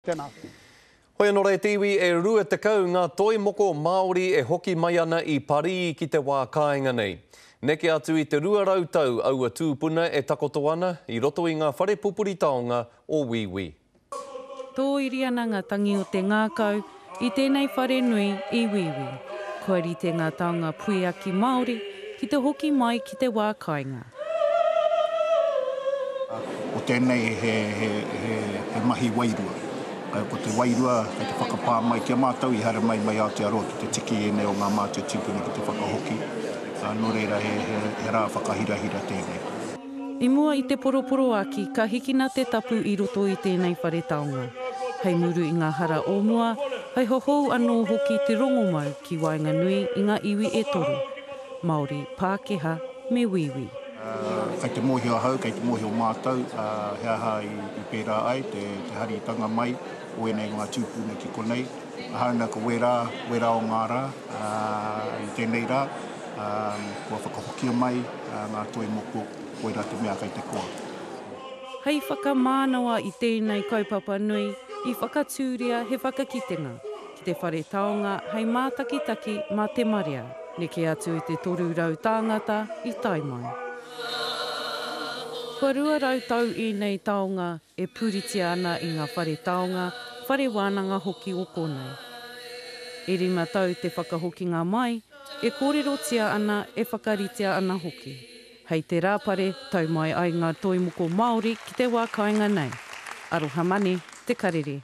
Tēnā. Hoi anō rā e te iwi, e 20 ngā toi moko Māori e hoki mai ana i Parī ki te wā kāinga nei. Neke atu i te 200 tau aua tūpuna e takoto ana i roto i ngā whare pupuri taonga o Wīwī. Tōiri ana ngā tangi o te ngākau i tēnei whare nui i Wīwī. Kua rite ngā taonga puiaki Māori ki te hoki mai ki te wā kāinga. Ko tēnei he, he, he, he mahi wairua. Ko te wairua kei te whakapā mai ki a mātou i haere mai mai Aotearoa ki te tiki ēnei o ngā mātua tīpuna ki te whakahoki. Nō reira he, he, he rā whakahirahira tēnei. I mua i te poroporoaki ka hikina te tapu i roto i tēnei whare taonga, hei muru i ngā hara o mua, hei hohou anō hoki te rongomau ki waenganui i ngā iwi e toru, Māori, Pākehā me Wīwī. Kei te mōhio ahau, kei te mōhio mātou he aha i pērā ai te haritanga mai o ēnei o ngā tūpuna ki konei. Hāunga ko wērā, wērā o ngā rā, i tēnei rā, kua whakahokia mai ngā toi moko, koirā te mea kei te koa. Hei whakamānawa i tēnei kaupapa nui, i whakatūria he whakakitenga ki te whare taonga hei mātakitaki mā te marea, neke atu i te 300 tāngata i tae mai. Kua 200 tau ēnei taonga e puritia ana i ngā whare taonga, whare wānanga hoki o konei. E rima tau te whakahokinga mai, e kōrerotia ana, e whakaritea ana hoki. Hei te Rāpare, tau mai ai ngā toi moko Māori ki te wā kāinga nei. Aroha Mane, Te Karere.